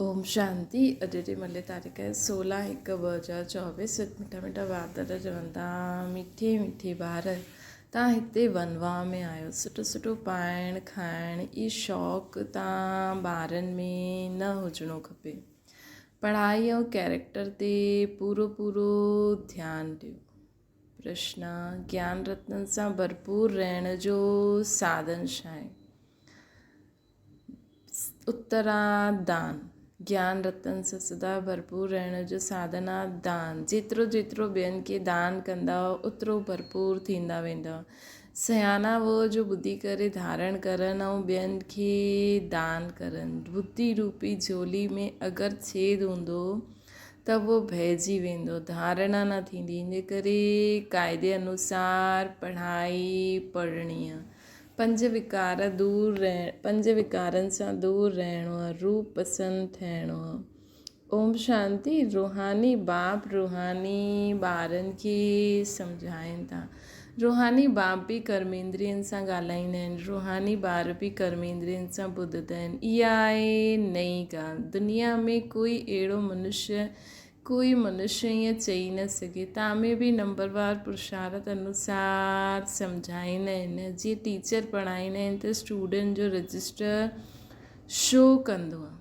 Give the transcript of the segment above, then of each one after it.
اوم شانتي اڄ جي ملي تاريخ 16 هڪ 2024 ست مٺا مٺا بادل چون ٿا مٺي مٺي ٻار تان هتي ونواهه ۾ آيو سٺو سٺو پائڻ کائڻ اي شوق تان ٻارن ۾ نه هجڻو کپي پڙهائي ۽ ڪيريڪٽر تي پورو پورو ڌيان ڏيو پرشن گيان رتنن سان ڀرپور رهڻ جو ساڌن ڇا آهي اترا دان، گيان رتن سان سدا ڀرپور رهڻ جو ساڌن آ دان. جيترو جيترو ٻين کي دان ڪندؤ اوترو ڀرپور ٿيندا ويندؤ. سياڻا اهو جو ٻڌي ڪري ڌارڻ ڪرن ۽ ٻين کي دان ڪرن. ٻڌي روپي جهولي ۾ اگر ڇيد هوندو ته اهو بهجي ويندو، ڌارڻا نه ٿيندي. ان ڪري قاعدي انوسار پڙهائي پڙهڻي آ. پنج وڪار دور رهڻ، پنج وڪارن سان دور رهڻو آ، روح پسند ٺهڻو آ. اوم شانتي روحاني باپ روحاني ٻارن کي سمجهائين ٿا. روحاني باپ به ڪرميندرين سان ڳالهائيندا آهن، روحاني ٻار به ڪرميندرين سان ٻڌندا آهن. اها آهي نئين ڳالهه. دنيا ۾ ڪوئي اهڙو منشيه ڪوئي منشيه ائين چئي نه سگهي. تامي به نمبروار پرشارت انوسار سمجهائيندا آهن. جيئن ٽيچر پڙهائيندا آهن ته اسٽوڊنٽ جو رجسٽر شو ڪندو آهي.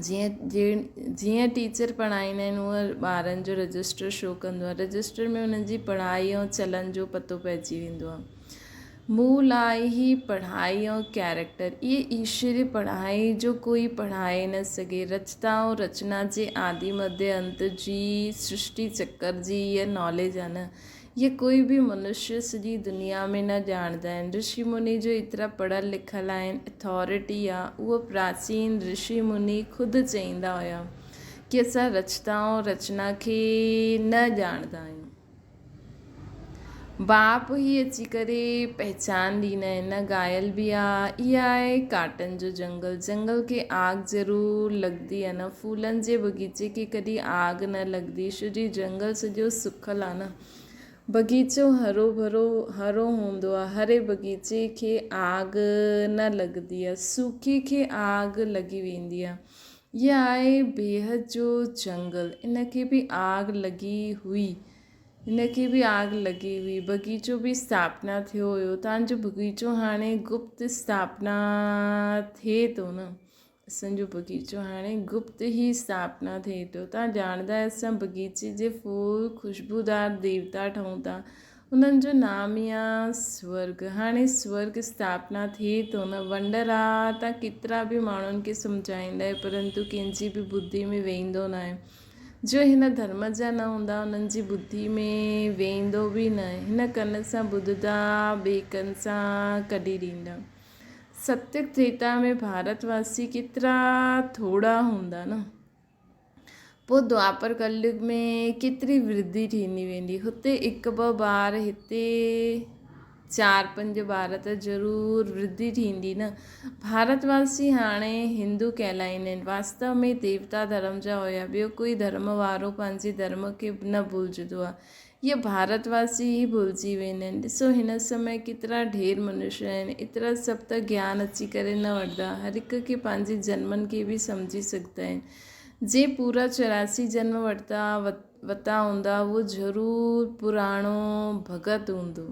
جيئن جيئن ٽيچر پڙهائيندا آهن هونئن ٻارن جو رجسٽر شو ڪندو آهي. رجسٽر ۾ انهن جي پڙهائي ۽ چلن جو پتو پئجي ويندو آهي. مون لاء هي پڙهائي ۽ ڪيريڪٽر، اهي ايشوري پڙهائي جو ڪوئي پڙهائي نه سگهي. رچتا ۽ رچنا جي آدي مڌيه انت جي سرشٽي چڪر جي اها ناليج آهي نه، اها ڪوئي به منشيه سڄي دنيا ۾ نه ڄاڻندا آهن. رشي مني جو ايترا پڙهيل لکيل آهن، اٿارٽي آهي، اهو پراچين رشي مني خود چئيندا هيا ڪي اسان رچتا ۽ رچنا کي نه ڄاڻندا آهيون. باپ هي اچي ڪري پهچان ڏيندا آهن نه گايل به آ اها آهي ڪاٽن جو جنگل جنگل کي آگ ضرور لڳدي آ نه ڦولن جي بغيچي کي ڪڏهن آگ نه لڳدي ڇو جي جنگل سڄو سڪل آ نه بغيچو هرو ڀرو هرو هوندو آ هري بغيچي کي آگ نه لڳدي آ سوکي کي آگ لڳي ويندي آ اها آهي بيحد جو جنگل ان کي به آگ لڳي هئي هن کي به آگ لڳي هئي. بغيچو به اسٿاپنا ٿيو هيو. تان جو بغيچو هاڻي گپت اسٿاپنا ٿئي ٿو نه. اسان جو بغيچو هاڻي گپت ئي اسٿاپنا ٿئي ٿو. تان ڄاڻندا آهيو اسان بغيچي جي ڦول خوشبودار ديوتا ٺهون ٿا. انهن جو نام ئي آ سورگ. هاڻي سورگ اسٿاپنا ٿئي ٿو نه. ونڊر آ تان ڪيترا به ماڻهن کي سمجهائيندا آهيو پرنتو ڪنهن جي به ٻڌي ۾ ويهندو ناهي. جو هن ڌرم جا نه هوندا انهن جي ٻڌي ۾ ويندو به نه. هن ڪن سان ٻڌندا ٻئي ڪن سان ڪڍي ڏيندا. ستيگ تريتا ۾ ڀارت واسي ڪيترا ٿورا هوندا نه. پوء دوآپر ڪليگ ۾ ڪيتري ورڌي ٿيندي ويندي. هتي هڪ ٻه ٻار هتي چار پنج ٻار ته ضرور ورڌي ٿيندي نه. ڀارت واسي هاڻي هندو ڪهلائيندا آهن. واستو ۾ ديوتا ڌرم جا هيا. ٻيو ڪوئي ڌرم وارو پنهنجي ڌرم کي نه ڀلجندو آهي. اهي ڀارت واسي ئي ڀلجي ويندا آهن. ڏسو هن سمي ڪيترا ڍير منشيه آهن. ايترا سڀ ته گيان اچي ڪري نه وٺندا. هر هڪ کي پنهنجي جنمن کي به سمجهي سگهندا آهن. جي پورا 84 جنم ورتا وتا هوندا اهو ضرور پراڻو ڀڳت هوندو.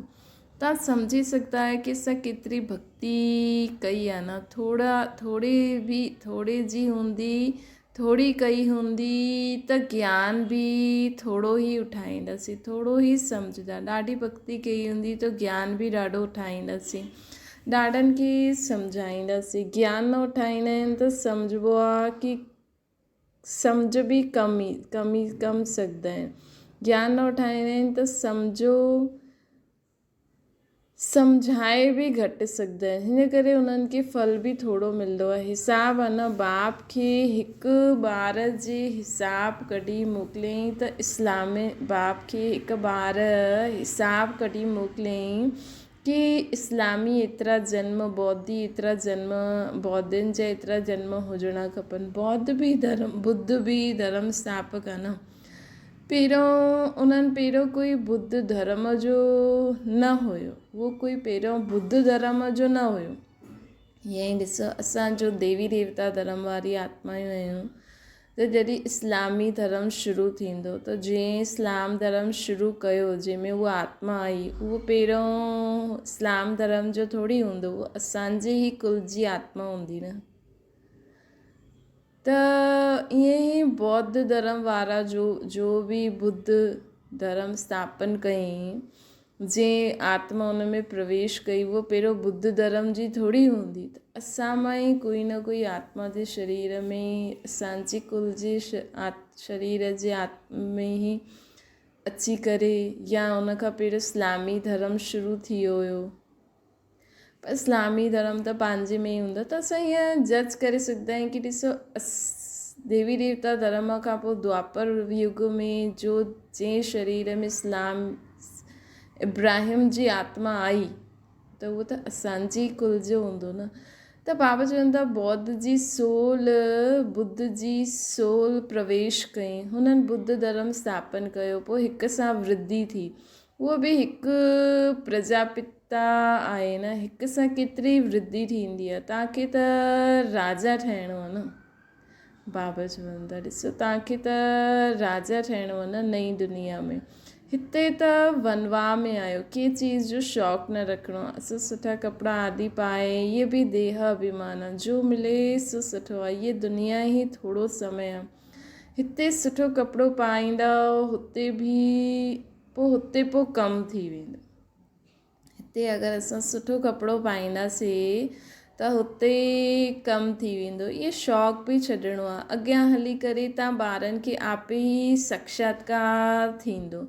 توهان سمجهي سگهندا آهيو ڪي اسان ڪيتري ڀڳتي ڪئي آهي نه ٿورا ٿوري به ٿوري جي هوندي ٿوري ڪئي هوندي ته گيان به ٿورو ئي اٺائينداسين ٿورو ئي سمجهندا ڏاڍي ڀڳتي ڪئي هوندي ته گيان به ڏاڍو اٺائينداسين ڏاڍن کي سمجهائينداسين گيان نه اٺائيندا آهن ته سمجهبو آهي ڪي سمجهه به ڪم ئي ڪم ئي ڪم سگهندا آهن. گيان نه اٺائيندا آهن ته سمجهو سمجهائي به گهٽ سگهندا آهن. هن ڪري انهن کي ڦل به ٿورو ملندو آهي. حساب آهي نه باپ کي هڪ ٻار جي حساب ڪڍي موڪليائين ته اسلام باپ کي هڪ ٻار حساب ڪڍي موڪليائين ڪي اسلامي ايترا جنم، ٻوڌي ايترا جنم، ٻوڌين جا ايترا جنم هجڻا کپن. ٻوڌ به ڌرم، ٻڌ به ڌرم اسٿاپڪ آ نه. پهريون انهن پهريون ڪوئي ٻڌ ڌرم جو نه هيو. اهو ڪوئي پهريون ٻڌ ڌرم جو نه هيو. ائين ئي ڏسو اسان جو ديوي ديوتا ڌرم واري آتمايون آهيون ته جڏهن اسلامي ڌرم شروع ٿيندو ته جنهن اسلام ڌرم شروع ڪيو جنهن ۾ اها آتما آئي اهو پهريون اسلام ڌرم جو ٿوري هوندو اهو اسان جي ئي ڪل جي آتما هوندي نه ته ائين ئي ٻوڌ ڌرم وارا جو جو به ٻڌ ڌرم اسٿاپن ڪيائين جنهن آتما ان ۾ پرويش ڪئي اهو پهريون ٻڌ ڌرم جي ٿوري هوندي ته اسان مان ئي ڪوئي نه ڪوئي آتما جي شرير ۾ اسان جي ڪل جي شرير جي آتما ۾ ئي اچي ڪري يا ان کان پهريون اسلامي ڌرم شروع ٿي ويو هيو پر اسلامي ڌرم ته پنهنجي ۾ ئي هوندو ته اسان ائين جج ڪري سگهندا آهيون ڪي ڏسو ديوي ديوتا ڌرم کان پوءِ دوآپر يگ ۾ جو جنهن شرير ۾ اسلام ابراهيم جي آتما آئي ته اهو ته اسانجي ڪل جو هوندو نه ته بابا چون ٿا ٻوڌ جي سول ٻڌ جي سول پرويش ڪئي هنن ٻڌ ڌرم اسٿاپن ڪيو پوءِ هڪ سان ورڌي ٿي اهو به هڪ پرجاپتا آهي نه هڪ سان ڪيتري ورڌي ٿيندي آهي توهان کي ته راجا ٺهڻو آهي نه بابا چون ٿا ڏسو توهان کي ته راجا ٺهڻو آهي نه نئين دنيا ۾ هتي ته ونواهه ۾ آهيو ڪنهن چيز جو شوق نه رکڻو آهي اسان سٺا ڪپڙا آدي پائي اهي به ديهه اڀيمان آهي جو ملي سو سٺو آهي اهي دنيا ئي ٿورو سمي آهي هتي سٺو ڪپڙو پائيندؤ هتي به پوء هتي پوء ڪم ٿي ويندو. هتي اگر اسان سٺو ڪپڙو پائينداسين ته هتي ڪم ٿي ويندو. اهو شوق به ڇڏڻو آهي. اڳيان هلي ڪري توهان ٻارن کي آپ ئي ساڪشاتڪار ٿيندو.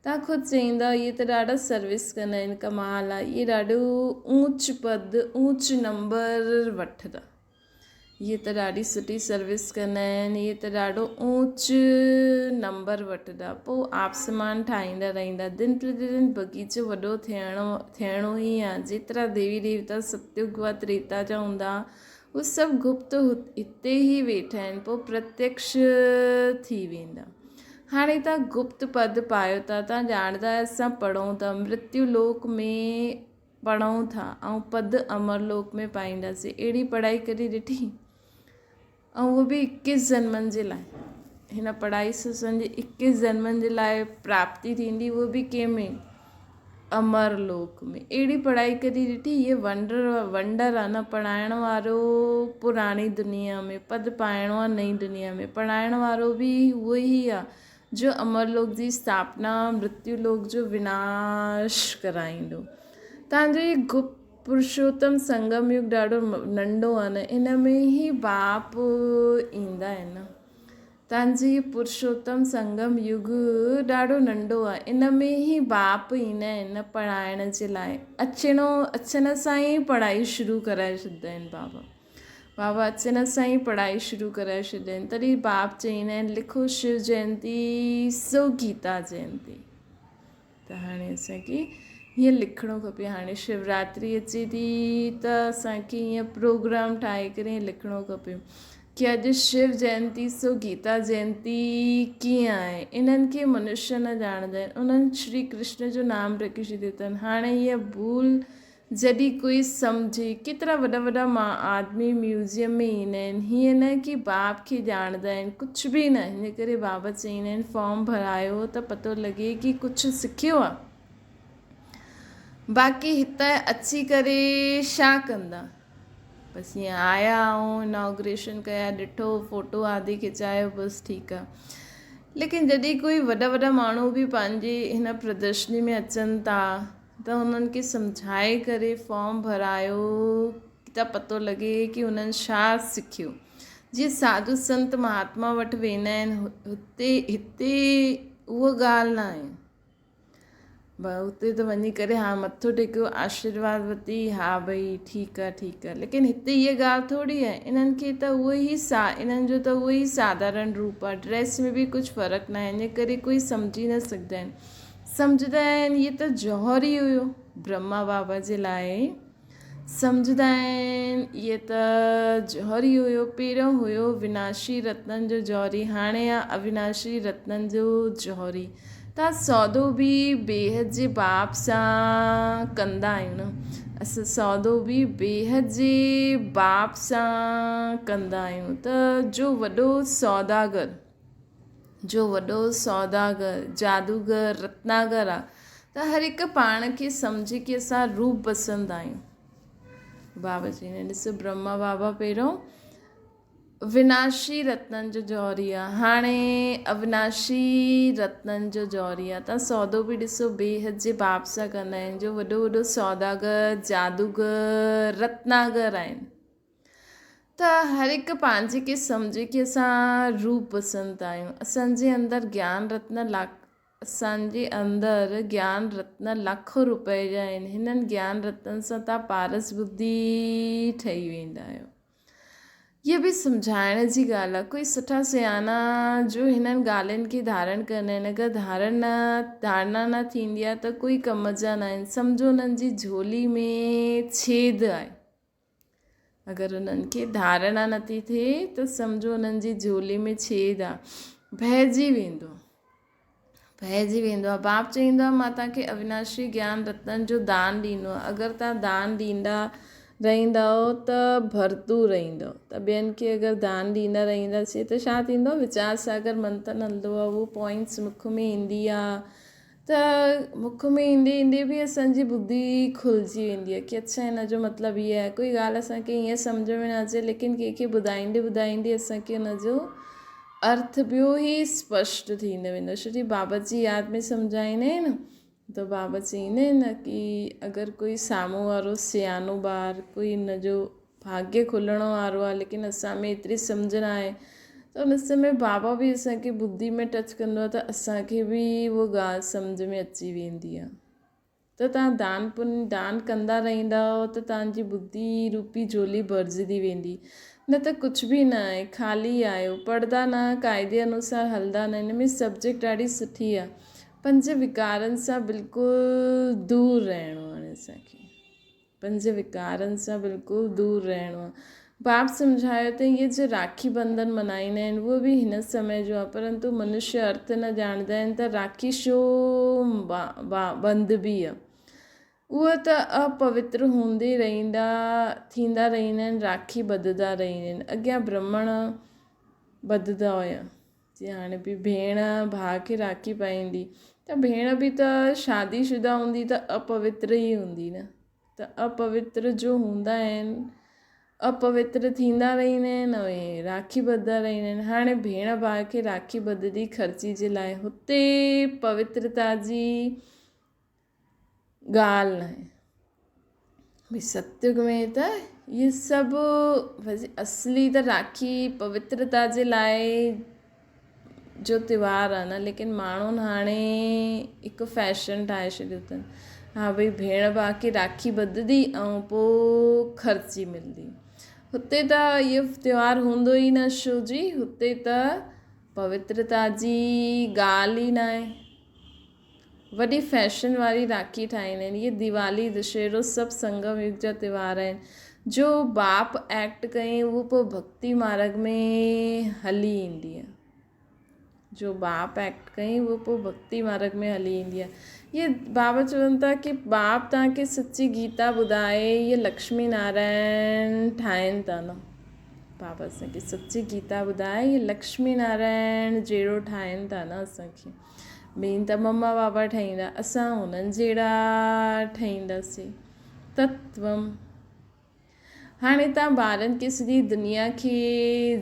توهان خود چئيندا اهي ته ڏاڍا سروس ڪندا آهن ڪمال آهي. اهي ڏاڍو اوچ پد اوچ نمبر وٺندا. اهي ته ڏاڍي سٺي سروس ڪندا آهن اهي ته ڏاڍو اوچ نمبر وٺندا پوءِ آپ سمان ٺاهيندا رهندا دن پرتي دن باغيچو وڏو ٿيڻو ٿيڻو ئي آهي جيترا ديوي ديوتا ستيگ و تريتا جا هوندا هو سڀ گپت هتي ئي ويٺا آهن پوءِ پرتيڪش ٿي ويندا هاڻي توهان گپت پد پايو ٿا توهان ڄاڻندا آهيو اسان پڙهون ٿا مرتيو لوڪ ۾ پڙهون ٿا ۽ پد امر لوڪ ۾ پائينداسين. اهڙي پڙهائي ڪڏهن ڏٺي؟ ۽ اهو به اڪيس جنمن جي لاء. هن پڙهائي سان اسان جي اڪيس جنمن جي لاء پراپتي ٿيندي اهو به ڪنهن ۾ امر لوڪ ۾. اهڙي پڙهائي ڪڏهن ڏٺي؟ هيء ونڊر ونڊر آهي نه پڙهائڻ وارو پراڻي دنيا ۾ پد پائڻو آهي نئين دنيا ۾. پڙهائڻ وارو به اهو ئي آهي جو امر لوڪ جي اسٿاپنا مرتيو لوڪ جو وناش ڪرائيندو. توهان جو هي گپت پرشوتم سنگم يگ ڏاڍو ننڍو آهي نه ان ۾ ئي باپ ايندا آهن نه. توهان جو هي پرشوتم سنگم يگ ڏاڍو ننڍو آهي ان ۾ ئي باپ ايندا آهن نه پڙهائڻ جي لاء اچڻو اچڻ سان ئي پڙهائي شروع ڪرائي ڇڏيندا آهن بابا. بابا اچڻ سان ئي پڙهائي شروع ڪرائي ڇڏين. تڏهن باپ چئيندا آهن لکو شو جينتي سو گيتا جينتي. ته هاڻي اسان کي هيئن لکڻو کپي. هاڻي شوراتري اچي ٿي ته اسان کي هيئن پروگرام ٺاهي ڪري لکڻو کپي ڪي اڄ شو جينتي سو گيتا جينتي ڪيئن آهي. انهن کي منشيه نه ڄاڻندا آهن. انهن شري ڪرشن جو نام رکي ڇڏيو اٿن. هاڻي هيء ڀول جڏهن ڪوئي سمجهي، ڪيترا وڏا وڏا مان آدمي ميوزيم ۾ ايندا آهن، هيئن نه ڪي باب کي ڄاڻندا آهن، ڪجهه به نه، هن ڪري بابا چئيندا آهن فارم ڀرايو ته پتو لڳي ڪي ڪجهه سکيو آ، باقي هتان اچي ڪري ڇا ڪندا، بس هيئن آيا ۽ اناگريشن ڪيا، ڏٺو، فوٽو آدي کچايو بس ٺيڪ آ. ليڪن جڏهن ڪوئي وڏا وڏا ماڻهو به پنهنجي هن پردرشني ۾ اچن ٿا ته انهن کي سمجهائي ڪري فارم ڀرايو ته پتو لڳي ڪي انهن ڇا سکيو. جيئن ساڌو سنت مهاتما وٽ ويندا آهن هتي هتي اها ڳالهه نه آهي. هتي ته وڃي ڪري ها مٿو ٽيڪيو آشيرواد ورتي ها ڀئي ٺيڪ آهي ٺيڪ آهي ليڪن هتي هيء ڳالهه ٿوري آهي انهن کي ته اهو ئي سا انهن جو ته اهو ئي ساڌارڻ روپ آهي ڊريس ۾ به ڪجهه فرق نه آهي ان ڪري ڪوئي سمجهي نه سگهندا آهن. سمجهندا آهن هي ته جوهر ئي هيو برهما بابا جي لاء سمجهندا آهن هي ته جوهر ئي هيو پهريون هيو وناشي رتنن جو جوهري هاڻي آ اويناشي رتنن جو جوهري تان سودو به بيحد جي باپ سان ڪندا آهيون نه. اسان سودو به بيحد جي باپ سان ڪندا آهيون ته جو وڏو سوداگر جو وڏو سوداگر جادوگر رتناگر آ ته هر هڪ پاڻ کي سمجهي ڪي اسان روپ پسند آهيون. بابا جي نے ڏسو برهما بابا پهريون وناشي رتنن جو جوهري آ هاڻي اوناشي رتنن جو جوهري آ تان سودو به ڏسو بيحد جي باپ سان ڪندا آهن جو وڏو وڏو سوداگر جادوگر رتناگر آهن ته هر هڪ پنهنجي کي سمجهي ڪي اسان روپ پسند آهيون اسان جي اندر گيان رتن لاک اسان جي اندر گيان رتن لاکون روپئي جا آهن هنن گيان رتن سان تان پارس ٻڌي ٺهي ويندا آهيو اها به سمجهائڻ جي ڳالهه آهي. ڪوئي سٺا سياڻا جو هنن ڳالهين کي ڌارڻ ڪندا آهن. اگر ڌارڻ نه ڌارڻا نه ٿيندي آهي ته ڪوئي ڪم جا نه آهن. سمجهو انهن جي جهولي ۾ ڇيد آهي. اگر انهن کي ڌارڻا نٿي ٿئي ته سمجهو انهن جي جهولي ۾ ڇيد آهي. بهجي ويندو. بهجي ويندو آهي. باپ چئيندو آهي مان توهان کي اويناشي گيان رتن جو دان ڏيندو آهيان. اگر توهان دان ڏيندا رهندؤ ته ڀرتو رهندؤ. ته ٻين کي اگر دان ڏيندا رهنداسين ته ڇا ٿيندو؟ ويچار ساگر منٿن هلندو آهي اهو پوائنٽس مک ۾ ايندي آهي ته مک ۾ ايندي ايندي به اسان جي ٻڌي کلجي ويندي آهي ڪي اڇا هن جو مطلب هي آهي. ڪوئي ڳالهه اسان کي ائين سمجهه ۾ نه اچي ليڪن ڪنهن کي ٻڌائيندي ٻڌائيندي اسان کي ان جو ارٿ ٻيو ئي اسپشٽ ٿيندو ويندو ڇو جي بابا جي ياد ۾ سمجهائيندا آهن نه ته بابا چئيندا آهن نه ڪي اگر ڪوئي سامهون وارو سيانو ٻار ڪوئي ان جو ڀاگيه کلڻ وارو آهي ليڪن اسان ۾ ايتري سمجهه نه آهي ته ان سمي بابا به اسان کي ٻڌي ۾ ٽچ ڪندو آهي ته اسان کي به اها ڳالهه سمجهه ۾ اچي ويندي آهي ته توهان دان پڃ، دان ڪندا رهندؤ ته توهان جي ٻڌي روپي جهولي ڀرجندي ويندي. نه ته ڪجهه به نه آهي، خالي آهيو. پڙهندا نه، قاعدي انوسار هلندا نه. هن ۾ سبجيڪٽ ڏاڍي سٺي آهي. پنج وڪارن سان بلڪل دور رهڻو آهي اسان کي. پنج وڪارن سان بلڪل دور رهڻو آهي. باپ سمجهايو ته اهي جو راکي بنڌن منائيندا آهن اهو به هن سمي جو آهي پرنتو منشيه ارٿ نه ڄاڻندا آهن ته راکي ڇو ٻنڌبي آهي. اهي ته اپوتر هوندي رهندا ٿيندا رهندا آهن راکي ٻڌندا رهندا آهن. اڳيان برهمڻ ٻڌندا هيا. جي هاڻي به ڀيڻ ڀاء کي راکي پائيندي ته ڀيڻ به ته شادي شده هوندي ته اپوتر ئي هوندي نه ته اپوتر جو هوندا آهن اپوتر ٿيندا رهندا آهن ۽ راکي ٻڌندا رهندا آهن هاڻي ڀيڻ ڀاء کي راکي ٻڌندي خرچي جي لاء هتي پوترتا جي ڳالهه ناهي. ڀئي ستيگ ۾ ته اهي سڀ اصلي ته راکي پوترتا جي لاء جو تيوهار آهي نه ليڪن ماڻهن هاڻي هڪ فيشن ٺاهي ڇڏيو اٿن ها ڀئي ڀيڻ ڀاء کي راکي ٻڌندي ۽ پوءِ خرچي ملندي هتي ته اهو تيوهار هوندو ئي نه شو جي هتي ته پوترتا جي ڳالهه ئي ناهي. وڏي فيشن واري راکي ٺاهيندا آهن. اهي ديوالي، دشهرو سڀ سنگم يگ جا تهوار آهن. جو باپ ايڪٽ ڪيائين اهو پوء ڀڳتي مارگ ۾ هلي ايندي آهي. جو باپ ايڪٽ ڪيائين اهو پوء ڀڳتي مارگ ۾ هلي ايندي آهي. اهي بابا چون ٿا ڪي باپ توهان کي سچي گيتا ٻڌائي اهي لڪشمي نارائڻ ٺاهين ٿا نه. بابا اسان کي سچي گيتا ٻڌائي اهي لڪشمي نارائڻ جهڙو ٺاهين ٿا نه اسان کي. مين ته مما بابا ٺهيندا اسان هنن جهڙا ٺهينداسين تتوم هاڻي تان ٻارن کي سڄي دنيا کي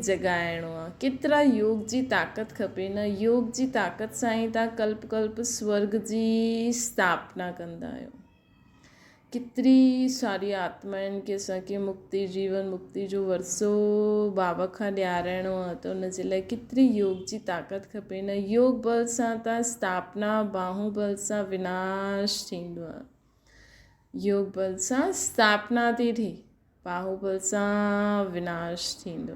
جڳائڻو آ ڪيترا يوگ جي طاقت کپي نه يوگ جي طاقت سان ئي تان ڪلپ ڪلپ سورگ جي اسٿاپنا ڪندا آهيو ڪيتري ساري آتمائن کي اسان کي مڪتي جيون مڪتي جو ورثو بابا کان ڏيارائڻو آهي ته ان جي لاء ڪيتري يوگ جي طاقت کپي نه يوگ بل سان ته اسٿاپنا باهو بل سان وناش ٿيندو آهي يوگ بل سان اسٿاپنا ٿي ٿئي باهوبل سان وناش ٿيندو.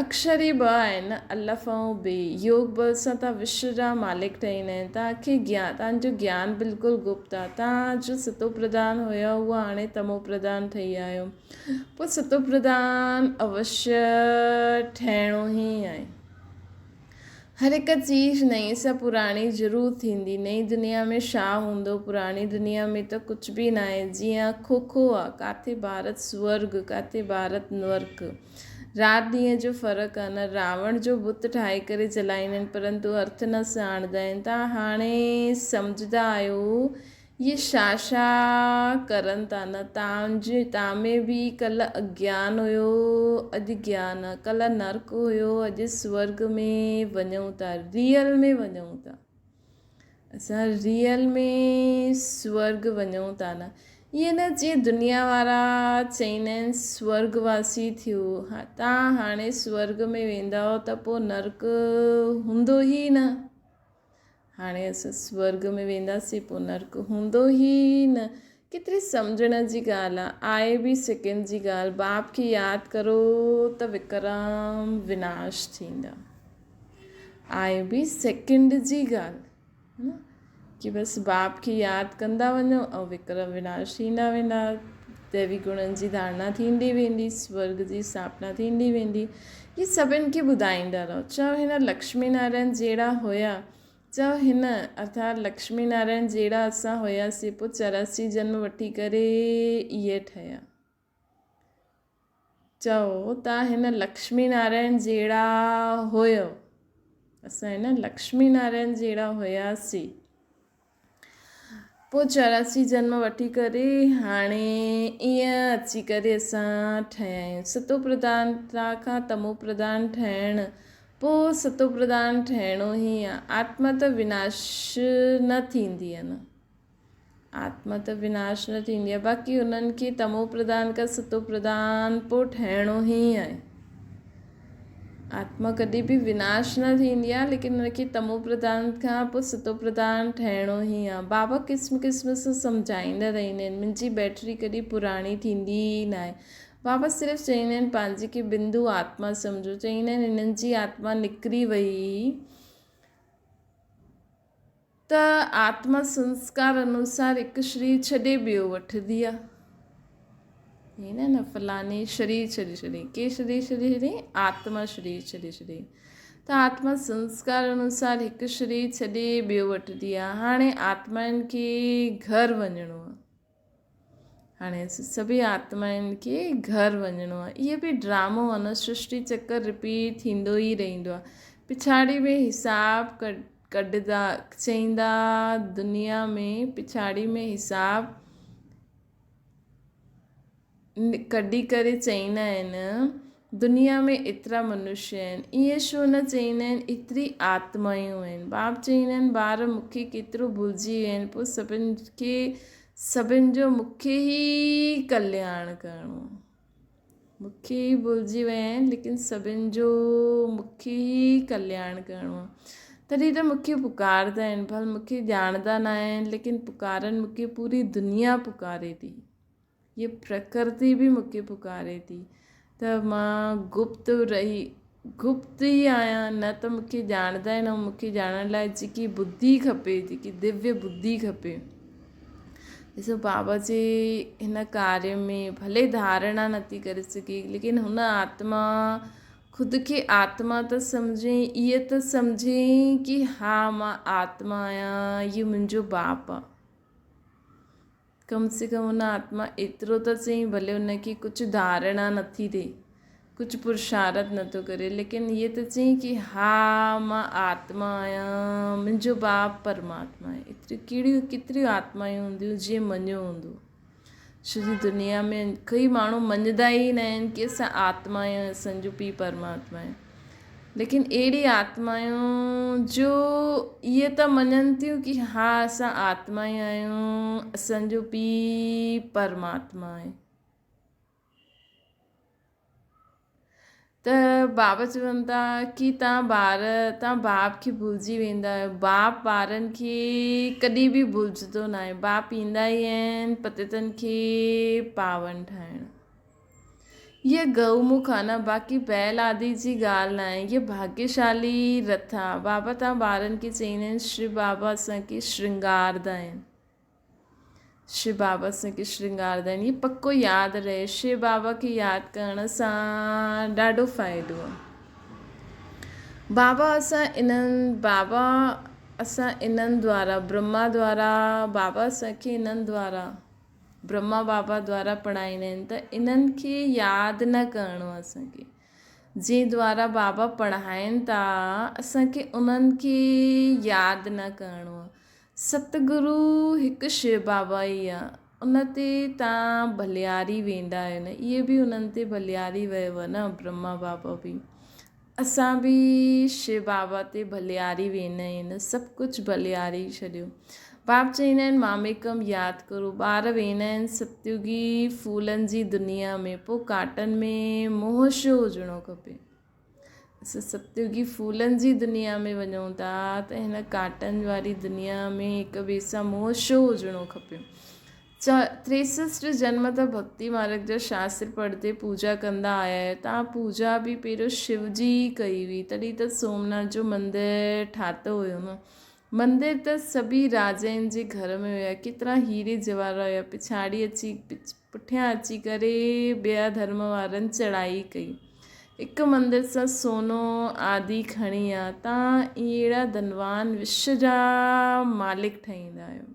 اڪشر ئي ٻه آهن نه الف ۽ بي. يوگ بل سان توهان وشو جا مالڪ ٺهيندا آهن. توهان کي گيان توهان جو گيان بلڪل گپت آهي. توهان جو ستو پرڌان هيا اهو هاڻي تمو پرڌان ٺهي ويا آهيو. پوء ستو پرڌان اوشيه ٺهڻو ئي آهي. هر هڪ چيز نئين سان پراڻي ضرور ٿيندي. نئين دنيا ۾ ڇا هوندو؟ پراڻي دنيا ۾ ته ڪجهه به ناهي. جيئن کوکو آ، ڪاٿي ڀارت سورڳ، ڪاٿي ڀارت نرڪ. رات ڏينهن جو فرق آ نه. راوڻ جو بت ٺاهي ڪري جلائيندا آهن، پرنتو ارٿ نه ساڻدا آهن. توهان هاڻي سمجهندا آهيو اهي ڇا ڇا ڪرن ٿا نه تان جي تان ۾ به ڪلهه اگيان هيو اڄ گيان آ ڪلهه نرڪ هيو اڄ سورڳ ۾ وڃون ٿا ريئل ۾ وڃون ٿا اسان ريئل ۾ سورڳ وڃون ٿا نه ائين نه جيئن دنيا وارا چئيندا آهن سورڳ واسي ٿيو ها تان هاڻي سورڳ ۾ ويندؤ ته پوء نرڪ هوندو ئي نه. هاڻي اسان سورڳ ۾ وينداسين پوء نرڪ هوندو ئي نه. ڪيتري سمجهڻ جي ڳالهه آ. آهي به سيڪنڊ جي ڳالهه. باپ کي ياد ڪرو ته وڪرم وناش ٿيندا. آهي به سيڪنڊ جي ڳالهه نه ڪي بس باپ کي ياد ڪندا وڃو ۽ وڪرم وناش ٿيندا ويندا. ديوي گڻن جي ڌارڻا ٿيندي ويندي، سورڳ جي اسٿاپنا ٿيندي ويندي. هي سڀن کي ٻڌائيندا رهو. چئو هن لڪشمي نارائڻ جهڙا هيا. چئو هن، ارٿات لڪشمي نارائڻ جهڙا اسان هياسين، پوء 84 جنم وٺي ڪري اهي ٺهيا. چئو تان هن لڪشمي نارائڻ جهڙا هيو. اسان هن لڪشمي نارائڻ جهڙا هياسين. پوء 84 جنم وٺي ڪري هاڻي ائين اچي ڪري اسان ٺهيا آهيون. ستو پرڌانتا کان تمو پرڌان ٺهڻ پوء ستو پرڌان ٺهڻو ئي آ. آتما ته وناش نه ٿيندي آ نه. آتما ته وناش نه ٿيندي آ. باقي انهن کي تمو پرڌان کان ستو پرڌان پوء ٺهڻو ئي آهي. آتما ڪڏهن به وناش نه ٿيندي آهي ليڪن ان کي تمو پرڌان کان پوء ستو پرڌان ٺهڻو ئي آهي. بابا قسم قسم سان سمجهائيندا رهندا آهن منهنجي بيٽري ڪڏهن پراڻي ٿيندي ئي ناهي. بابا صرف چئيندا آهن پنهنجي کي بندو آتما سمجهو. چئيندا آهن هنن جي آتما نڪري وئي ته آتما سنسڪار انوسار هڪ شرير ڇڏي ٻيو وٺندي آ. ائين نه نه فلاني شرير ڇڏي ڇڏي ڪي شرير ڇڏي ڇڏي آتما شرير ڇڏي ڇڏي ته آتما سنسڪار انوسار هڪ شرير ڇڏي ٻيو وٺندي آ. هاڻي آتمائن کي گهر وڃڻو آ. هاڻي سڀئي آتمائن کي گهر وڃڻو آهي. اهو به ڊرامو آهي نه، سرشٽي چڪر رپيٽ ٿيندو ئي رهندو آهي. پڇاڙي ۾ حساب ڪڍندا چئيندا دنيا ۾ پڇاڙي ۾ حساب ڪڍي ڪري چئيندا آهن دنيا ۾ ايترا منشي آهن، ائين ڇو نه چئيندا آهن ايتري آتمائون آهن. باپ چئيندا آهن ٻار مون کي ڪيترو ڀلجي ويا آهن، پوء سڀن کي سڀن جو مون کي ئي ڪلياڻ ڪرڻو آهي. مون کي ئي ڀلجي ويا آهن ليڪن سڀن جو مون کي ئي ڪلياڻ ڪرڻو آهي. تڏهن ته مون کي پڪاردا آهن، ڀل مون کي ڄاڻندا نه آهن ليڪن پڪارن مون کي پوري دنيا پڪاري ٿي. هيء پرڪرتي به مون کي پڪاري ٿي ته مان گپت رهي گپت ئي آهيان نه ته مون کي ڄاڻندا آهن ۽ مون کي ڄاڻڻ لاء جيڪي ٻڌي کپي جيڪي دويه ٻڌي کپي ڏسو بابا جي هن ڪاريه ۾ ڀلي ڌارڻا نٿي ڪري سگهي ليڪن هن آتما خود کي آتما ته سمجهي ايء ته سمجهي ڪي ها مان آتما آهيان هيء منهنجو باپ آهي. ڪم سي ڪم ان آتما ايترو ته چئي ڀلي ان کي ڪجهه ڌارڻا نٿي ڏئي، ڪجهه پرشارٿ نٿو ڪري ليڪن هيء ته چئي ڪي ها مان آتما آهيان، منهنجو باپ پرماتما آهي. ايتريون ڪهڙيون ڪيتريون آتمائون هونديون جنهن مڃيو هوندو. ڇو جي دنيا ۾ ڪئي ماڻهو مڃدا ئي نه آهن ڪي اسان آتما آهيون اسان جو پيء پرماتما آهي. ليڪن اهڙي آتمائون جو اهي ته مڃن ٿيون ڪي ها اسان آتما ئي آهيون اسان جو پيء پرماتما آهي ته بابا چون ٿا ڪي تان ٻار تان باپ کي ڀلجي ويندا آهيو باپ ٻارن کي ڪڏهن به ڀلجندو نه آهي باپ ايندا ئي آهن پتيتن کي پاون ٺاهڻ هيء گئو مک آ نه، باقي بيل آدي جي ڳالهه ناهي. هيء ڀاڳيشالي رٿ آ. بابا توهان ٻارن کي چئيندا آهن، شو بابا اسان کي شرنگاردا آهن. شو بابا اسان کي شرنگاردا آهن. هيء پڪو ياد رهي. شو بابا کي ياد ڪرڻ سان ڏاڍو فائدو آ. بابا اسان انهن بابا اسان انهن دوارا برهما دوارا بابا اسان کي انهن دوارا برهما بابا دوارا پڙهائيندا آهن ته انهن کي ياد نه ڪرڻو آهي اسان کي جنهن دوارا بابا پڙهائين ٿا اسان کي انهن کي ياد نه ڪرڻو آهي ستگرو هڪ شو بابا ئي آهي ان تي تان ڀلياري ويندا آهيو نه اهي به انهن تي ڀلياري ويو نه برهما بابا به اسان به شو بابا تي ڀلياري ويندا آهيون سڀ ڪجهه ڀلياري ڇڏيو. باب چئيندا آهن ماميڪم ياد ڪرو. ٻار ويندا آهن ستيوگي ڦولن جي دنيا ۾ پوء ڪاٽن ۾ موهه شو هجڻو کپي. اسان ستيوگي ڦولن جي دنيا ۾ وڃون ٿا ته هن ڪاٽن واري دنيا ۾ هڪ ٻئي سان موهه شو هجڻو کپي. تريسسٽ جنم ته ڀڳتي مارگ جا شاستر پڙهندي پوڄا ڪندا آيا آهيو. توهان پوڄا به پهريون شو جي ئي ڪئي هئي، تڏهن ته سومناٿ جو مندر ٺاتو هيو نه. مندر ته سڀئي راجائن جي گهر ۾ هيا، ڪيترا هيري جواهر هيا، پڇاڙي اچي پٺيان اچي ڪري ٻيا ڌرم وارن چڙهائي ڪئي. هڪ مندر سان سونو آدي کڻي آ، توهان اهڙا ڌنوان وشو جا مالڪ ٺهيندا آهيو.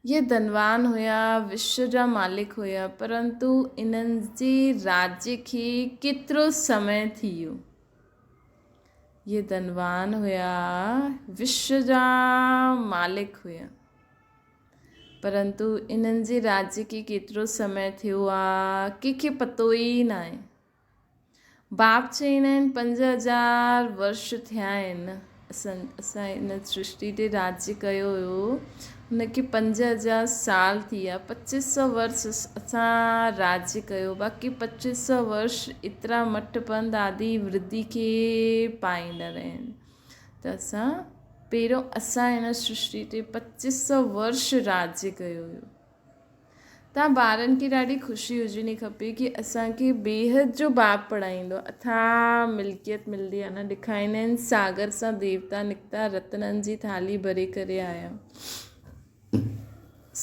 اهي ڌنوان هيا، وشو جا مالڪ هيا، پرنتو انهن جي راجيه کي ڪيترو سمي ٿي ويو. اهي ڌنوان هيا، وشو جا مالڪ هيا، پرنتو انهن جي راجيه کي ڪيترو سمي ٿيو آ، ڪنهن کي پتو ئي ناهي. باب چئيندا آهن 5000 ورش ٿيا آهن اسان اسان ان سرشٽي تي راڄ ڪيو هيو هن کي 5000 سال ٿي ويا پچيس سو ورش اسان راڄ ڪيو باقي پچيس سو ورش ايترا مٺ پنڌ آدي ورڌي کي پائيندا رهيا آهن ته اسان پهريون اسان هن سرشٽي تي پچيس سو ورش راڄ ڪيو هيو. تان ٻارن کي ڏاڍي خوشي هجڻي کپي ڪي اسان کي بيحد جو باپ پڙهائيندو اٿاهه ملڪيت ملدي آهي نه ڏکائيندا آهن ساگر سان ديوتا نڪتا رتنن جي ٿالهي ڀري ڪري آيا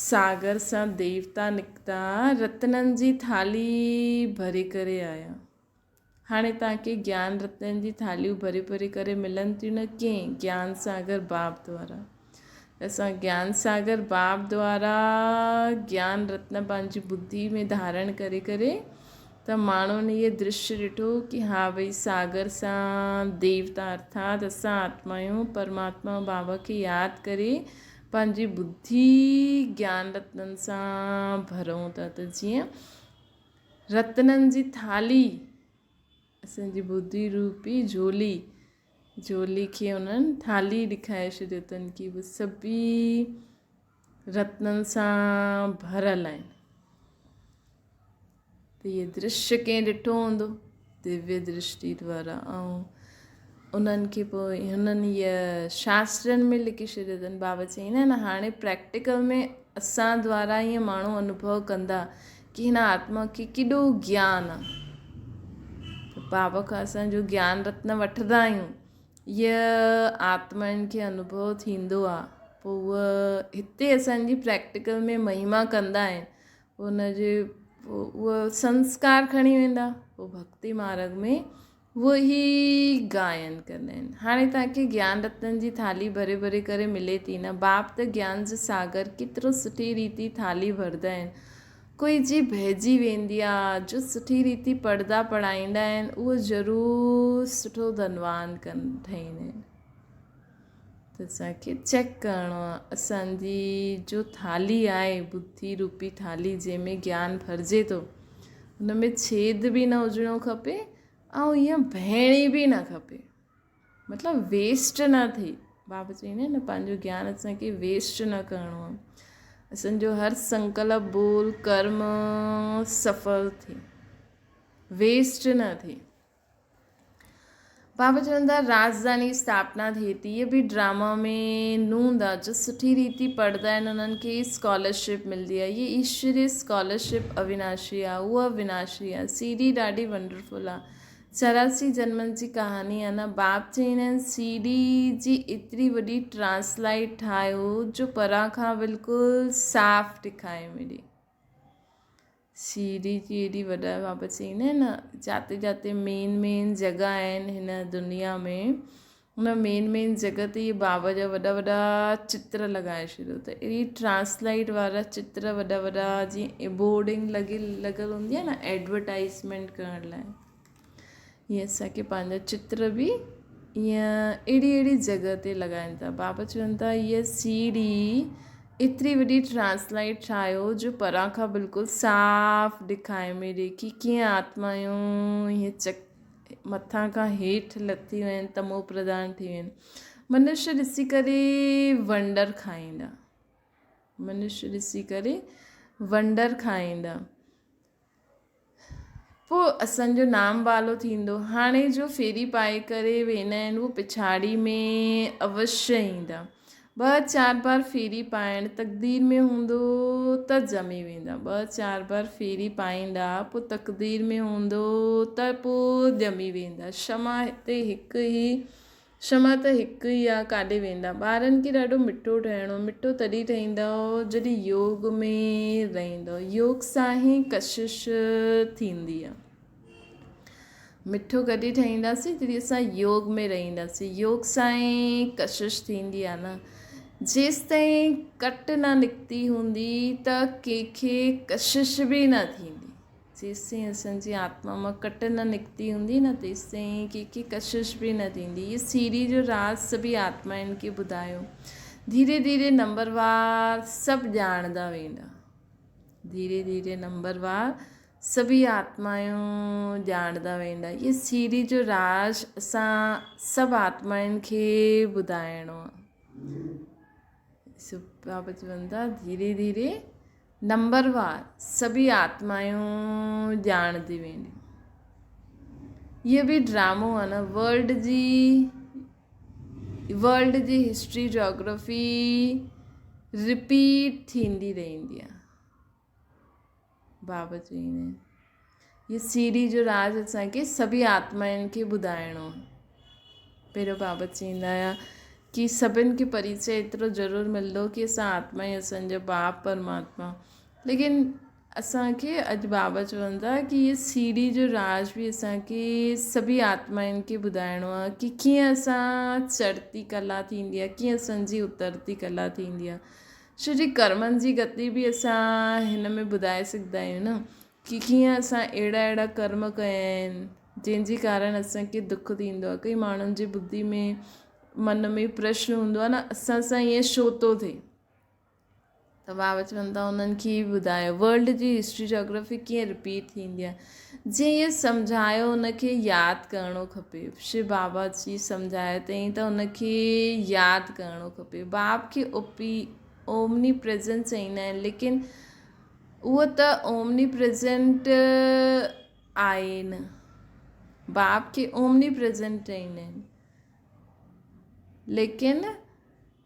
ساگر سان ديوتا نڪتا رتنن جي ٿالهي ڀري ڪري آيا هاڻي توهان کي گيان رتن جي ٿالهيون ڀري ڀري ڪري ملن ٿيون نه ڪنهن گيان ساگر باب دوارا اسان گيان ساگر باب دوارا گيان رتن پنهنجي ٻڌي ۾ ڌارڻ ڪري ڪري ته ماڻهن اهي درشيه ڏٺو ڪي ها ڀئي ساگر سان ديوتا ارٿات اسان آتمايون پرماتما بابا کي ياد ڪري پنهنجي ٻڌي گيان رتنن سان ڀرون ٿا ته جيئن رتنن جي ٿالهي، اسان جي ٻڌي روپي جهولي، جهولي کي انهن ٿالهي ڏيکاري ڇڏيو اٿن ڪي اهي سڀئي رتنن سان ڀريل آهن. ته اهي درشيه ڪنهن ڏٺو هوندو دويه درشٽي دوارا ۽ انهن کي پوء هنن اها شاسترن ۾ لکي ڇڏيو اٿن. بابا چئيندا آهن هاڻي پريڪٽيڪل ۾ اسان دوارا ائين ماڻهو انوڀو ڪندا ڪي هن آتما کي ڪيڏو گيان آ ته بابا کان اسان جو گيان رتن وٺندا آهيون اها آتمائن کي انوڀو ٿيندو آ پوء اها هتي اسان جي پريڪٽيڪل ۾ مهما ڪندا آهن پوء ان جي پوء اها سنسڪار کڻي ويندا پوء ڀڪتي مارگ ۾ اهو ئي گائن ڪندا آهن. هاڻي توهان کي گيان رتن جي ٿالهي ڀري ڀري ڪري ملي ٿي نه. باپ ته گيان جو ساگر ڪيترو سٺي ريتي ٿالهي ڀردا آهن. ڪوئي جي بهجي ويندي آ، جو سٺي ريتي پڙهدا پڙهائيندا آهن اهو ضرور سٺو ڌنوان ڪن ٺهيندا آهن. ته اسان کي چيڪ ڪرڻو آ اسان جي جو ٿالهي آهي ٻڌي روپي ٿالهي جنهن ۾ گيان ڀرجي ٿو ان ۾ ڇيد به نه هجڻو کپي ۽ ائين بهڻي به نه کپي مطلب ويسٽ نه ٿئي بابا چئيندا آهن نه پنهنجو گيان اسان کي ويسٽ نه ڪرڻو آهي اسان جو هر سنڪلپ ٻول ڪرم سڦل ٿئي ويسٽ نه ٿئي بابا چون ٿا راجڌاني اسٿاپنا ٿئي ٿي اهي به ڊراما ۾ نوند آ جو سٺي ريتي پڙهندا آهن انهن کي اسڪالرشپ ملدي آ هي ايشوري اسڪالرشپ اويناشي آ اها وناشي آ سي ڊي ڏاڍي ونڊرفل آ 84 جنمن جي ڪهاڻي آ نه باپ چئيندا آهن سي ڊي جي ايتري وڏي ٽرانسلائيٽ ٺاهيو جو پران کان بلڪل صاف ڏکائي ملي. سيڙهي جي ايڏي وڏا بابا چئيندا آهن نه جاتي جاتي مين مين جڳهه آهن هن دنيا ۾ ان مين مين جڳهه تي اهي بابا جا وڏا وڏا چتر لڳائي ڇڏيو ته اهڙي ٽرانسلائيٽ وارا چتر وڏا وڏا جيئن بورڊنگ لڳي لڳل هوندي آهي نه ايڊورٽائزمينٽ ڪرڻ لاء ائين اسانکي پنهنجا چتر به ائين اهڙي اهڙي جڳهه تي لڳائين ٿا بابا چون ٿا هيء سيڙهي ايتري وڏي ٽرانسلائيٽ ٺاهيو جو پران کان بلڪل صاف ڏکائي ۾ ڏي ڪي ڪيئن آتمايون ائين چڪ مٿان کان هيٺ لٿي ويون آهن تمو پرڌان ٿي ويون آهن منش ڏسي ڪري ونڊر کائيندا منش ڏسي ڪري ونڊر کائيندا پوء اسان جو نام بالو ٿيندو. هاڻي جو ڦيري پائي ڪري ويندا آهن اهو پڇاڙي ۾ اوشيه ايندا. ٻه چار بار ڦيري پائڻ تقدير ۾ هوندو ته ڄمي ويندا. ٻه چار بار ڦيري پائيندا پوء تقدير ۾ هوندو ته پوء ڄمي ويندا. شمع هتي هڪ ئي شمع ته هڪ ئي آ، ڪاڏي ويندا. ٻارن کي ڏاڍو مٺو ٺهڻو، مٺو تڏهن ٺهيندؤ جڏهن يوگ ۾ رهندؤ. يوگ سان ئي ڪشش ٿيندي آ. مٺو ڪڏهن ٺهينداسين جڏهن اسان يوگ ۾ رهنداسين. يوگ سان ئي ڪشش ٿيندي آ نه. جيستائين ڪٽ نه نڪتي هوندي ته ڪنهن کي ڪشش به نه ٿيندي. جيستائين اسان جي آتما مان ڪٽ نه نڪتي هوندي نه تيستائين ڪنهن کي ڪشش به نه ٿيندي. هي سيڙهي جو راز سڀئي آتمائن کي ٻڌايو. ڌيري ڌيري نمبر وار سڀ ڄاڻندا ويندا. ڌيري ڌيري نمبر وار سڀئي آتمائون ڄاڻندا ويندا. هي سيڙهي جو راز اسان سڀ آتمائن کي ٻڌائڻو آهي. بابا چون ٿا ڌيري ڌيري نمبر وار سڀئي آتمائون ڄاڻندي وينديون. هيء به ڊرامو آهي نه ورلڊ جي ورلڊ جي هسٽري جاگرافي رپيٽ ٿيندي رهندي آهي. بابا چئيندا آهن هي سيڙهي جو راز اسان کي سڀئي آتمائن کي ٻڌائڻو آهي. پهريون بابا چئيندا هيا ڪي سڀن کي پريچي ايترو ضرور ملندو ڪي اسان آتما ئي اسان جو باپ پرماتما ليڪن اسان کي اڄ بابا چون ٿا ڪي هي سيڙهي جو راز به اسان کي سڀئي آتمائن کي ٻڌائڻو آهي ڪي ڪيئن اسان چڙهتي ڪلا ٿيندي آهي ڪيئن اسان جي اترتي ڪلا ٿيندي آهي ڇو جي ڪرمن جي گتي به اسان هن ۾ ٻڌائي سگهندا آهيون نه ڪي ڪيئن اسان اهڙا اهڙا ڪرم ڪيا آهن جنهن جي ڪارڻ اسان کي دک ٿيندو آهي ڪئي ماڻهن جي ٻڌي ۾ من ۾ پرشن هوندو آهي نه اسان سان ائين ڇو ٿو ٿئي ته بابا چون ٿا انهن کي به ٻڌايو ورلڊ جي هسٽري جاگرافي ڪيئن رپيٽ ٿيندي آهي جيئن اهي سمجهايو ان کي ياد ڪرڻو کپي شو بابا جي سمجهايو تئين ته ان کي ياد ڪرڻو کپي باپ کي اوپي اومني پريزنٽ چئيندا آهن ليڪن اهو ته اومني پريزنٽ آهي نه باپ کي اومني پريزنٽ چئيندا آهن ليڪن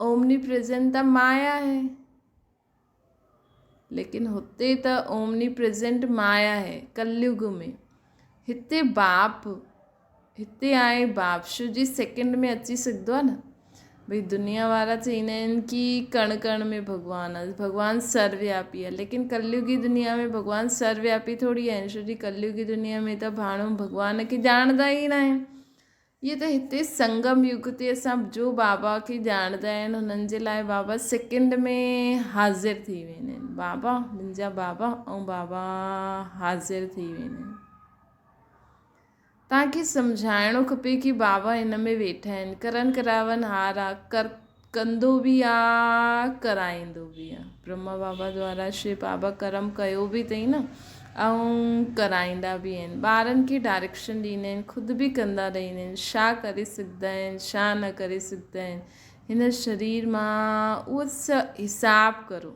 اومني پريزنٽ ته مايا آهي ليڪن هتي ته اومني پريزنٽ مايا آهي ڪليگ ۾ هتي باپ هتي آهي باپ شو جي سيڪنڊ ۾ اچي سگهندو آهي نه ڀئي دنيا وارا چئيندا آهن ڪي ڪڻ ڪڻ ۾ ڀڳوان آهي ڀڳوان سروياپي آهي ليڪن ڪليگي دنيا ۾ ڀڳوان سروياپي ٿوري آهن ڇو جي ڪليگي دنيا ۾ ته ڀاڻو ڀڳوان کي ڄاڻندا ئي نه آهن اهي ته هتي سنگم يگ تي اسان جو بابا کي ڄاڻندا آهن هنن جي لاء بابا سيڪنڊ ۾ حاضر ٿي ويندا آهن بابا منهنجا بابا ۽ بابا حاضر ٿي ويندا آهن توهان کي سمجهائڻو کپي ڪي بابا هن ۾ ويٺا آهن ڪرن ڪراون هار آ ڪر ڪندو به آ ڪرائيندو به آ. برهما بابا دوارا شو بابا ڪرم ڪيو به اٿئي نه ۽ ڪرائيندا به آهن. ٻارن کي ڊائريڪشن ڏيندا آهن خود به ڪندا رهندا آهن. ڇا ڪري سگهندا آهن ڇا نه ڪري سگهندا آهن هن شرير مان اهو حساب ڪرو.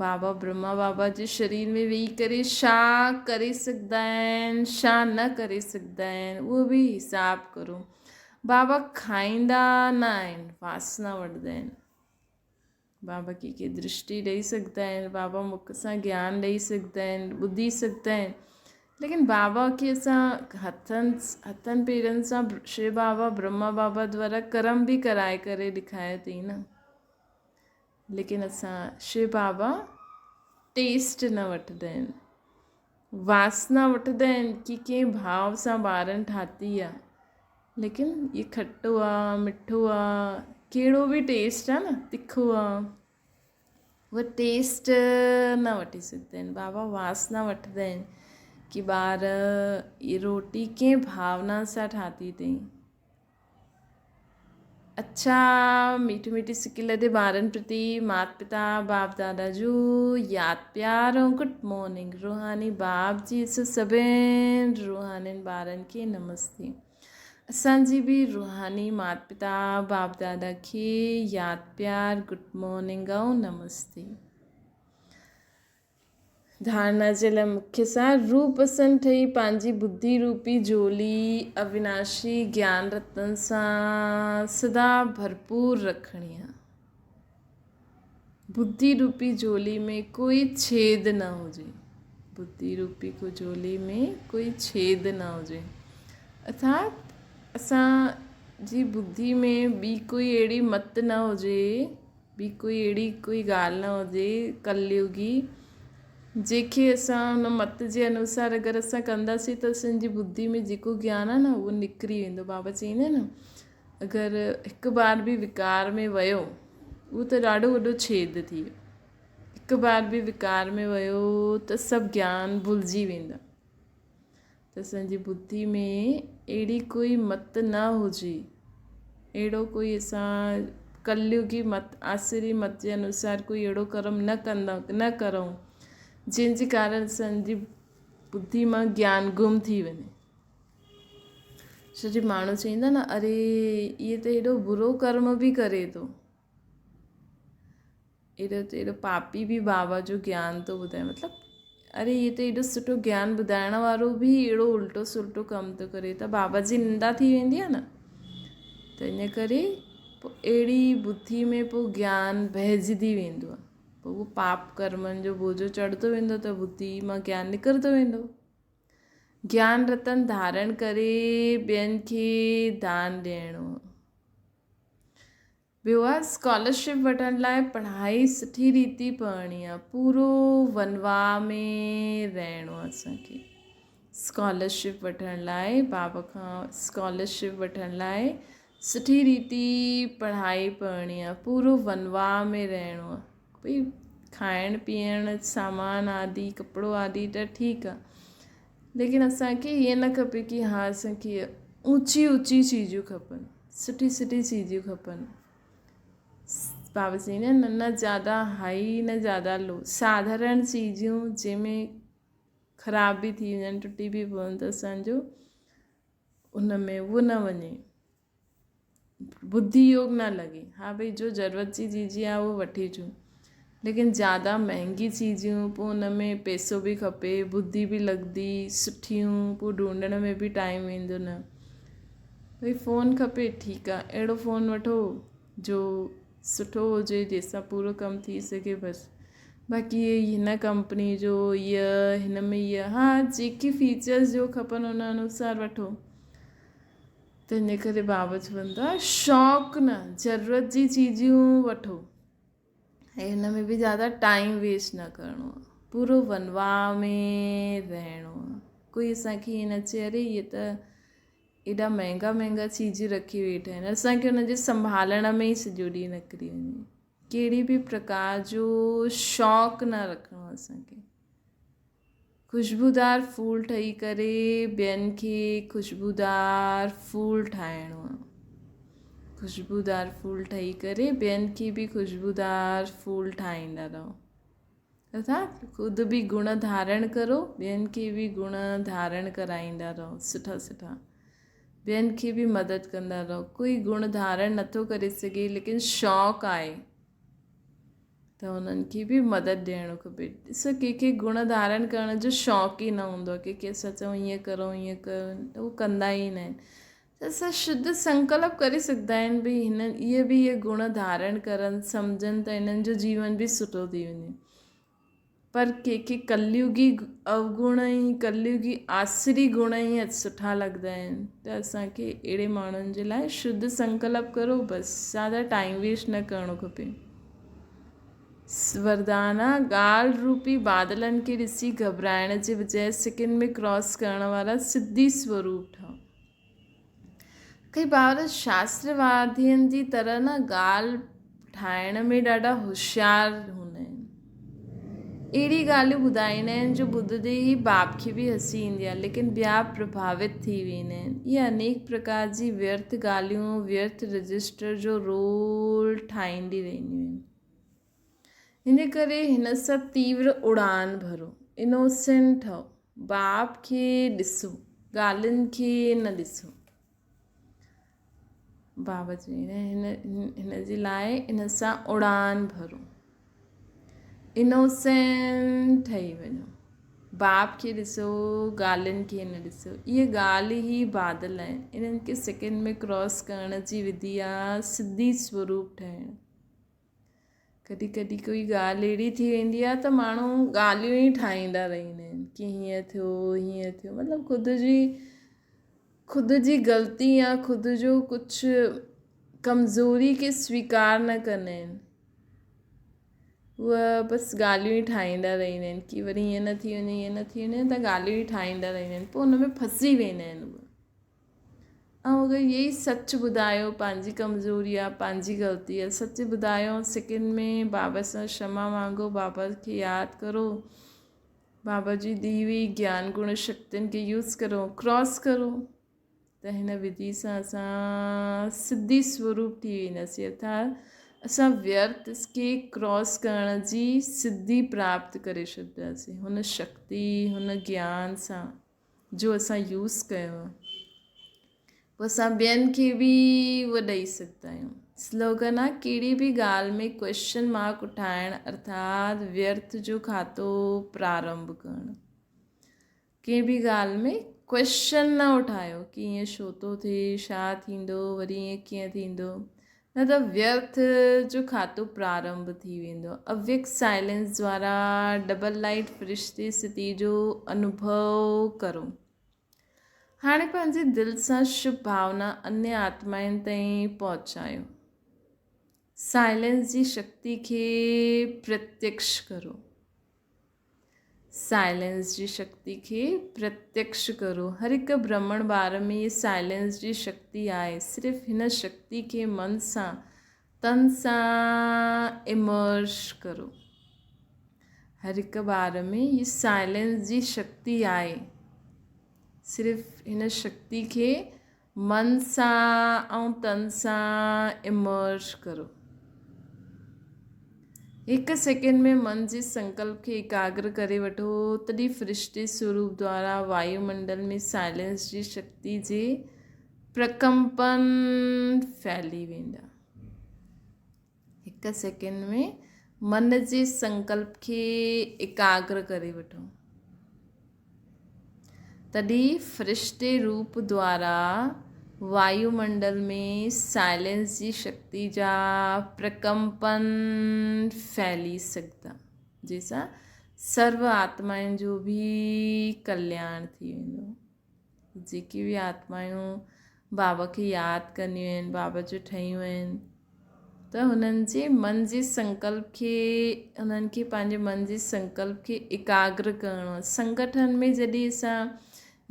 بابا برهما بابا جي شرير ۾ ويهي ڪري ڇا ڪري سگهندا آهن ڇا نه ڪري سگهندا آهن اهو به حساب ڪرو. بابا کائيندا نه آهن واسنا وٺندا آهن. بابا ڪنهن کي درشٽي ڏئي سگهندا آهن بابا مک سان گيان ڏئي سگهندا آهن ٻڌي سگهندا آهن ليڪن بابا کي اسان هٿن هٿن پيرن سان شو بابا برهما بابا دوارا ڪرم به ڪرائي ڪري ڏيکاريو اٿئي نه. ليڪن اسان شو بابا ٽيسٽ نه وٺندا آهن. واسنا وٺندا آهن ڪي ڪنهن ڀاو سان ٻارن ٺاهي آ ليڪن هي کٽو آ مٺو آ ڪهڙو به ٽيسٽ آ نه تکو آ اهو ٽيسٽ نه وٺي سگهندا آهن بابا واسنا وٺندا آهن ڪي ٻار هي روٽي ڪنهن ڀاونا سان ٺاهي اٿئي. اڇا ميٺي ميٺي سڪي لڌي ٻارن پرتي مات پتا باپ دادا جو ياد پيار ۽ گڊ مارننگ روحاني باپ جي سو سڀين روحانين ٻارن کي نمستي اسان جي به روحاني مات پتا باپ دادا کي ياد پيار گڊ مارننگ ۽ نمستي. ڌارڻا جي لاء مکيه سار روپ سان ٺهي پنهنجي ٻڌي روپي جهولي اويناشي گيان رتن سان سدا ڀرپور رکڻي آ. ٻڌي روپي جهولي ۾ ڪوئي ڇيد نه هجي. ٻڌي روپي ڪو جهولي ۾ ڪوئي ڇيد نه هجي. ارٿات اسان جي ٻڌي ۾ ٻي ڪوئي اهڙي مت نه هجي. ٻي ڪوئي اهڙي ڪوئي ڳالهه نه هجي ڪليوگي جنهن کي اسان ان مت جي انوسار اگر اسان ڪنداسين ته اسان جي ٻڌي ۾ جيڪو گيان آهي نه اهو نڪري ويندو بابا چئيندا آهن نه اگر هڪ بار به وڪار ۾ ويو اهو ته ڏاڍو وڏو ڇيد ٿي ويو هڪ بار به وڪار ۾ ويو ته سڀ گيان ڀلجي ويندا ته اسان جي ٻڌي ۾ اهڙي ڪوئي مت نه هجي، اهڙو ڪوئي اسان ڪليوگي مت، آسري مت جي انوسار ڪوئي اهڙو ڪرم نه ڪندا نه ڪرون، جنهن جي ڪارڻ اسان جي ٻڌي مان گيان گم ٿي وڃي. ڇو جو ماڻهو چوندا نه اري اهي ته ايڏو برو ڪرم به ڪري ٿو. ايڏو ته ايڏو پاپي به بابا جو گيان ٿو ٻڌائي مطلب اري هي ته ايڏو سٺو گيان ٻڌائڻ وارو به اهڙو الٽو سلٽو ڪم ٿو ڪري ته بابا جي نندا ٿي ويندي آهي نه ته ان ڪري پوء اهڙي ٻڌي ۾ پوء گيان بهجدي ويندو آهي پوء اهو پاپ ڪرمن جو بوجو چڙهندو ويندو ته ٻڌي مان گيان نڪرندو ويندو. گيان رتن ڌارڻ ڪري ٻين کي دان ڏيڻو. ٻيو آ اسڪالرشپ وٺڻ لاء پڙهائي سٺي ريتي پڙهڻي آ پورو ونواهه ۾ رهڻو آ اسان کي اسڪالرشپ وٺڻ لاء بابا کان اسڪالرشپ وٺڻ لاء سٺي ريتي پڙهائي پڙهڻي آ پورو ونواهه ۾ رهڻو آ ڀئي کائڻ پيئڻ سامان آدي ڪپڙو آدي ته ٺيڪ آ ليڪن اسان کي ائين نه کپي ڪي ها اسان کي اوچي اوچي چيزون کپن سٺي سٺي چيزون کپن بابا چئيندا آهن نه زياده هائي نه زياده لو ساڌارڻ چيزون جنهن ۾ خراب به ٿي وڃن ٽٽي به پون ته اسانجو ان ۾ اهو نه وڃي ٻڌي يوگ نه لڳي ها ڀئي جو ضرورت جي چيز آهي اهو وٺي اچون ليڪن زياده مهنگي چيزون پوء ان ۾ پئسو به کپي ٻڌي به لڳندي سٺيون پوء ڍونڍڻ ۾ به ٽائيم ويندو نه ڀئي فون کپي ٺيڪ آهي اهڙو فون وٺو جو سٺو هجي جنهن سان پورو ڪم ٿي سگهي بس باقي هن ڪمپني جو هيء هن ۾ هيء ها جيڪي فيچرس جو کپن ان انوسار وٺو. تنهنجي ڪري بابا چوندو آهي شوق نه ضرورت جي چيزون وٺو ۽ هن ۾ به زياده ٽائيم ويسٽ نه ڪرڻو آهي پورو ونواهه ۾ رهڻو آهي ڪوئي اسانکي ائين نه چئي اري هي ته ايڏا مهنگا مهنگا چيزون رکي ويٺا آهن اسانکي هن جي سنڀالڻ ۾ ئي سڄو ڏينهن نڪري وڃي ڪهڙي به پرڪار جو شوق نه رکڻو آهي اسانکي. خوشبودار ڦول ٺهي ڪري ٻين کي خوشبودار ڦول ٺاهڻو آ. خوشبودار ڦول ٺهي ڪري ٻين کي به خوشبودار ڦول ٺاهيندا رهو. ارٿات خود به گڻ ڌارڻ ڪرو ٻين کي به گڻ ڌارڻ ڪرائيندا رهو سٺا سٺا ٻين کي به مدد ڪندا رهو ڪوئي گڻ ڌارڻ نٿو ڪري سگهي ليڪن شوق آهي ته انهن کي به مدد ڏيڻ کپي. ڏسو ڪنهن کي گڻ ڌارڻ ڪرڻ جو شوق ئي نه هوندو آهي ڪنهن کي اسان چئون ائين ڪرو ائين ڪرو ته هو ڪندا ئي نه آهن ته اسان شڌ سنڪلپ ڪري سگهندا آهن ڀئي هن اهي به اهي گڻ ڌارڻ ڪرن سمجهن ته هنن جو جيون به سٺو ٿي وڃي پر ڪنهن کي ڪليوگي اوگڻ ۽ ڪليوگي آسري گڻ ئي سٺا لڳندا آهن ته اسان کي اهڙي ماڻهن جي لاء شڌ سنڪلپ ڪرو بس زياده ٽائيم ويسٽ نه ڪرڻو کپي. وردان آ، ڳالهه روپي بادلن کي ڏسي گهٻرائڻ جي بجاء سڪن ۾ ڪراس ڪرڻ وارا سڌي سوروپ ٺهو. ڪي ٻار شاستروادين جي طرح نه ڳالهه ٺاهڻ ۾ ڏاڍا هوشيار هوندا آهن. اهڙي ڳالهيون ٻڌائيندا آهن جو ٻڌندي ئي باپ کي به هسي ايندي آهي ليڪن ٻيا پرڀاوت ٿي ويندا آهن. اهي انيڪ پرڪار جي ويرٿ ڳالهيون ويرٿ رجسٽر جو رول ٺاهيندي رهنديون آهن. ان ڪري هن سان تيور اڙان ڀرو، انوسينٽ ٺهو، باپ کي ڏسو، ڳالهين کي نه ڏسو. بابا چئي هن هن جي لاء ان سان اڙان ڀرو، انوسينٽ ٺهي وڃو، باپ کي ڏسو، ڳالهين کي نه ڏسو. اهي ڳالهه ئي بادل آهن، انهن کي سيڪنڊ ۾ ڪراس ڪرڻ جي وڌي آ سڌي سوروپ ٺهڻ. ڪڏهن ڪڏهن ڪوئي ڳالهه اهڙي ٿي ويندي آهي ته ماڻهو ڳالهيون ئي ٺاهيندا رهندا آهن ڪي هيئن ٿيو هيئن ٿيو مطلب خود جي خود جي غلطي يا خود جو ڪجهه ڪمزوري کي سويڪار نه ڪندا آهن اهي بس ڳالهيون ئي ٺاهيندا رهندا آهن ڪي وري هيئن نه ٿي وڃي هيئن نه ٿي وڃي ته ڳالهيون ئي ٺاهيندا رهندا آهن پوء ان ۾ ڦسي ويندا آهن اهي ۽ اگر اهي ئي سچ ٻڌايو پنهنجي ڪمزوري آ پنهنجي غلطي آ سچ ٻڌايو سڪن ۾ بابا سان شما مانگو بابا کي ياد ڪرو بابا جي the هئي گيان گڻ شڪتين کي يوز ڪرو ڪراس ڪرو ته هن وڌي سان اسان سڌي سوروپ ٿي وينداسين ارٿات اسان ويرٿ کي ڪراس ڪرڻ جي سڌي پراپت ڪري ڇڏنداسين هن شڪتي هن گيان سان جو اسان يوز ڪيو آهي پوء اسان ٻين کي به اهو ڏئي سگهندا آهيون. سلوگن آهي ڪهڙي به ڳالهه ۾ ڪوئسچن مارڪ اٺائڻ ارٿات ويرٿ جو کاتو پرارنڀ ڪرڻ. ڪنهن به ڳالهه ۾ ڪوئسچن نه اٺايو ڪي ائين ڇو ٿو ٿئي ڇا ٿيندو وري ائين ڪيئن ٿيندو نه ته ويرٿ جو کاتو پرارنڀ ٿي ويندو. اويڪ سائلينس دوارا ڊبل لائيٽ فرشتي ستي جو انوڀو ڪرو. هاڻي پنهنجي دل سان شڀ ڀاونا انيه آتمائن تائين پهچايو. سائلينس جي شڪتي کي پرتيڪش ڪرو. سائلينس جي شڪتي کي پرتيڪش ڪرو. هر هڪ برهمڻ ٻار ۾ هيء سائلينس جي شڪتي آهي. صرف هن شڪتي کي من سان، تن سان امرش ڪرو. هر هڪ ٻار ۾ هيء سائلينس جي شڪتي آهي. صرف هن شڪتي کي من سان ۽ تن سان امرش ڪرو. هڪ سيڪنڊ ۾ من جي سنڪلپ کي ايڪاگر ڪري وٺو، تڏهن فرشتي سوروپ دوارا وايو منڊل ۾ سائلينس جي شڪتي جي پرڪمپن ڦهلي ويندا. هڪ سيڪنڊ ۾ من جي سنڪلپ کي ايڪاگر ڪري وٺو. تڏهن فرشتي روپ دوارا وايو منڊل ۾ سائلينس جي شڪتي جا پرڪمپن ڦهلي سگهندا، جنهن سان سرو آتمائن جو به ڪلياڻ ٿي ويندو. جيڪي به آتمائون بابا کي ياد ڪنديون آهن، بابا جو ٺهيون آهن ته هنن جي من جي سنڪلپ کي انهن کي پنهنجي من جي سنڪلپ کي ايڪاگر ڪرڻو آهي. سنگٺن ۾ جڏهن اسان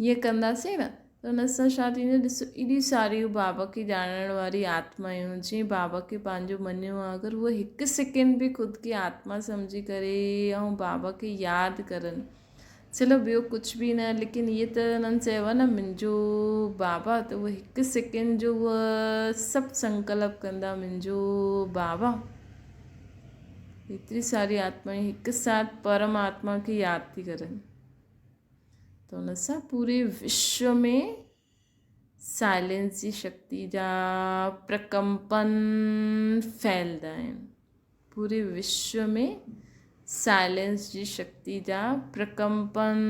ائين ڪنداسين نه ته ان سان ڇا ٿيندو ڏسو ايڏي ساريون بابا کي ڄاڻڻ واري آتمائون جنهن بابا کي پنهنجو مڃيو آهي اگر هوء هڪ سيڪنڊ به خود کي آتما سمجهي ڪري ۽ بابا کي ياد ڪرن چلو ٻيو ڪجهه به نه ليڪن هيء ته انهن چيو آهي نه منهنجو بابا ته اهو هڪ سيڪنڊ جو اهو سڀ سنڪلپ ڪندا منهنجو بابا ايتري ساري آتمائون هڪ ساٿ پرم آتما کي ياد ٿي ڪرن ته ان سان پوري وشو ۾ سائلينس جي شڪتي جا پرڪمپن ڦهلدا آهن. پوري وشو ۾ سائلينس جي شڪتي جا پرڪمپن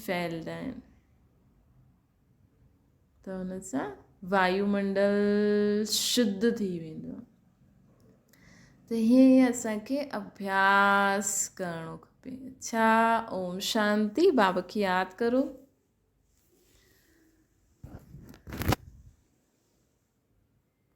ڦهلدا آهن ته ان سان وايومنڊل شڌ ٿي ويندو آهي ته هيئن ئي اسانکي اڀياس ڪرڻو کپي. اڇا اوم شانتي بابا کي ياد ڪرو.